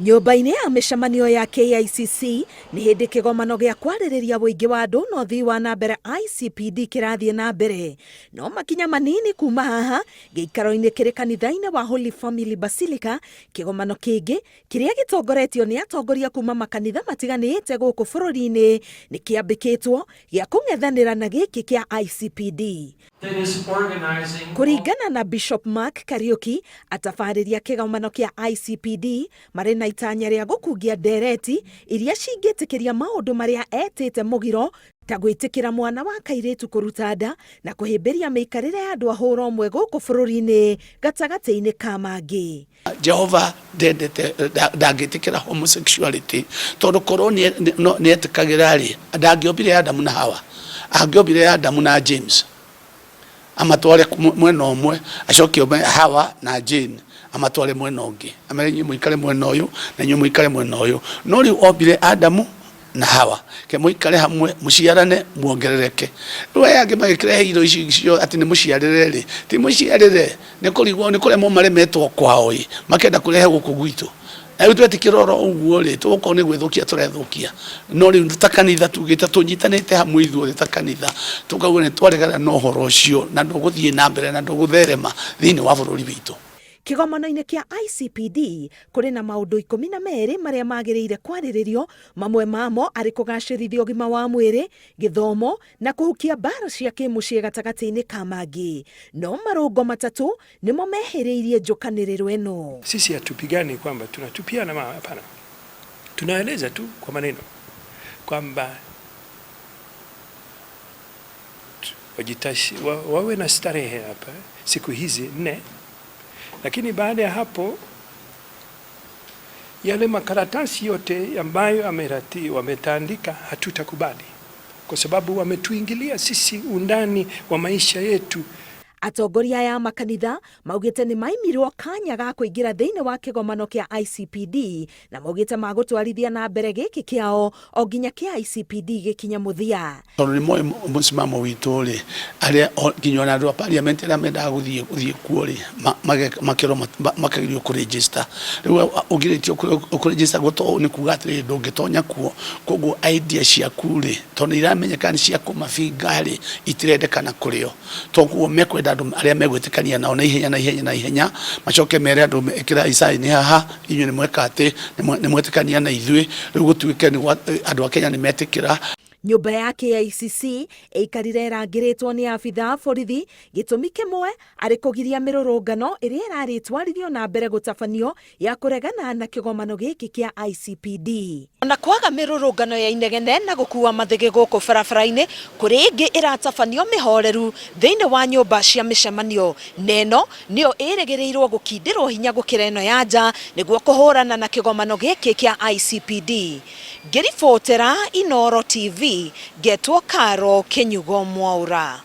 Nyũmba-inĩ ya mĩcemanio ya KICC nĩ hĩndĩ kĩgomano gĩa kwarĩrĩria ũingĩ wa andũ na ũthii wa na mbere ICPD kĩrathiĩ na mbere. No makinya manini kuma haha gĩikaro-inĩ kĩrĩ kanitha-inĩ wa Holy Family Basilica, kĩgomano kĩngĩ kĩrĩa gĩtongoretio nĩ atongoria kuma makanitha matiganĩte gũkũ bũrũri-inĩ nĩ kĩambĩkĩtwo gĩa kũng'ethanĩra na gĩkĩ kĩa ICPD. Kũringana na Bishop Mark Kariuki, atabarĩri a kĩgomano kĩa ICPD marĩ na itanya rĩa gũkungia ndereti iria cingĩtĩkĩria maũndũ marĩa etĩte mũgiro ta gwĩtĩkĩra mwana wa kairĩtu kũruta nda na kũhĩmbĩria mĩikarĩre ya andũ a hũra ũmwe gũkũ bũrũri-inĩ gatagatĩ-inĩ ka mangĩ. Jehova ndendete ndangĩtĩkĩra homosexuality tondũ korwo nĩetĩkagĩra rĩ, ndangĩombire Adamu na Hawa, angĩombire Adamu na James amatware mwena ũmwe, acoke ombe Hawa na Jane amatware mwena ũngĩ, amere inyuĩ mũikare mwena ũyũ na inyuĩ mũikare mwena ũyũ. No rĩu ombire Adamu na Hawa, ke mũikare hamwe mũciarane muongerereke. Rĩu aya angĩ magĩkĩrehe indo ici cio atĩ nĩ mũciarĩre rĩ, ti mũciarĩre, nĩ kũrigwo nĩ kũremwo maremetwo kwao ĩ, makenda kũrehe gũkũ gwitũ. Na rĩu twetĩkĩra oro ũguo rĩ, tũgũkorwo nĩ gwĩthũkia tũrethũkia. No rĩu ta kanitha tugĩte tũnyitanĩte hamwe ithuothe ta kanitha, tũkauga nĩ twaregana na ũhoro ũcio na ndũgũthiĩ na mbere na ndũgũtherema thĩinĩ wa bũrũri witũ. Kĩgomano-inĩ kĩa ICPD kũrĩ na maũndũ 12 marĩa magĩrĩire kwarĩrĩrio, mamwe mamo arĩ kũgacĩrithia ũgima wa mwĩrĩ, gĩthomo, na kũhukia mbaara cia kĩmũciĩ gatagatĩ-inĩ ka mangĩ. No marũngo matatũ nĩmo mehĩrĩirie njũkanĩrĩro ĩno. Sisi hatupigani kwamba tunatupiana mawe, hapana. Tunaeleza tu kwa maneno kwamba wajitashi, wawe na starehe hapa siku hizi nne, lakini baada ya hapo yale makaratasi yote ambayo amerati wametandika hatutakubali, kwa sababu wametuingilia sisi undani wa maisha yetu. Atongoria aya a makanitha maugĩte nĩ maimirwo kanya ga kũingĩra thĩinĩ wa kĩgomano kĩa ICPD na maugĩte magũtwarithia na mbere gĩkĩ kĩao o nginya kĩa ICPD gĩkinye mũthia. Tondũ nĩ moĩ mũsimamo witũ rĩ, arĩa nginya ona andũ a parliament arĩa mendaga gũthiĩ gũthiĩ kuo rĩ, makerwo makagirio kũ register. Rĩu ũgirĩtio kũ register nĩ kuga atĩrĩrĩ ndũngĩtonya kuo, koguo idea ciaku rĩ, tondũ nĩ iramenyeka nĩ cia kũmabinga rĩ, itirendekana kũrĩ o. Toguo mekwenda andũ arĩa megwĩtĩkania nao na ihenya na ihenya na ihenya, macoke mere andũ ĩkĩrai sign haha, inyuĩ nĩ mweka atĩ, nĩ mwetĩkania na ithuĩ, rĩu gũtuĩke andũ a Kenya nĩ metĩkĩra. Nyũmba ya KICC ĩikarire ĩrangĩrĩtwo nĩ abithaa a borithi, gĩtũmi kĩmwe arĩ kũgiria mĩrũrũngano ĩrĩa ĩrarĩ ĩtwarithio na mbere gũtabanio ya kũregana na kĩgomano gĩkĩ kĩa ICPD. Ona kwaga mĩrũrũngano ya inegene na gũkua mathĩgĩ gũkũ barabara-inĩ, kũrĩ ĩngĩ ĩratabanio mĩhoreru thĩinĩ wa nyũmba cia mĩcemanio, na ĩno nĩyo ĩrĩgĩrĩirwo gũkindĩrwo hinya gũkĩra ĩno ya nja nĩguo kũhũrana na kĩgomano gĩkĩ kĩa ICPD. Ngĩribotera Inooro TV, ngetwo Caro Kĩnyugo Mwaũra.